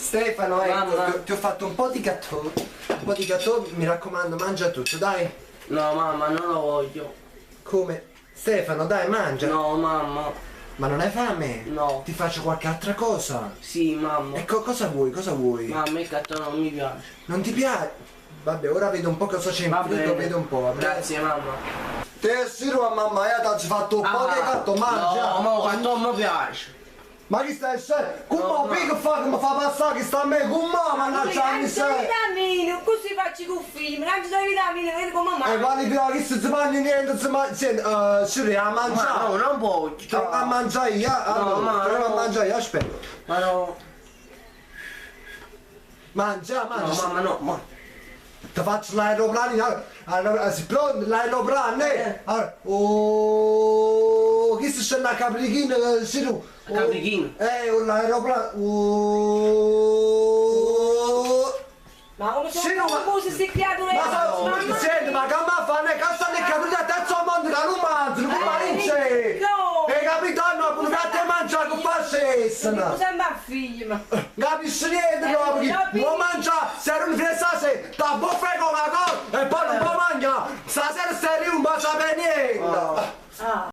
Stefano, ecco, Mamma. ti, ti ho fatto un po' di gattò. Un po' di gattò, mi raccomando, mangia tutto, dai. No, mamma, non lo voglio. Come? Stefano, dai, mangia. No, mamma. Ma non hai fame? No. Ti faccio qualche altra cosa. Sì, mamma. Ecco, cosa vuoi? Cosa vuoi? Mamma, il gattò non mi piace. Non ti piace? Vabbè, ora vedo un po' cosa c'è in Va frigo, bene. vedo un po', va bene? Grazie, mamma. Te siro a mamma, io ti ho fatto un po' di gatto, mangia! Ah. No, ma il gattò mi piace. Ma chi stai se? Come No, no. che fa che mi fa passare che sta a me? Come mannaggia a mi Mangio le sei? vitamine, così faccio con figlio, mangio le vitamine, vedi come E mangia. quali prima che si mangia niente, si mangia. Senti, eh, Siri, a Ma mangiare. no, non voglio. Torna a mangiare io, allora, ma torna a no. mangiare io, aspetta. Ma no. Mangia, No, mangia. mamma, no, ma. Ti faccio l'aeroplanino, allora, si pronto, l'aeroplano, eh? Allora, oh, chi si scende a Caprichino, eh, Siru? A Caprichino? Eh, un aeroplano, oh. Ma come Sì, sono no, ma- confuse queste creature? Ma Mamma senti, ma che mi fa? Ne cazzo ne capito terzo mondo che non mangia, come vince? No. E capito, no, pure che te mangia con facessero. Mi sembra figlio, ma. Capisci niente Eh, proprio, no, non mangia, se non finestra se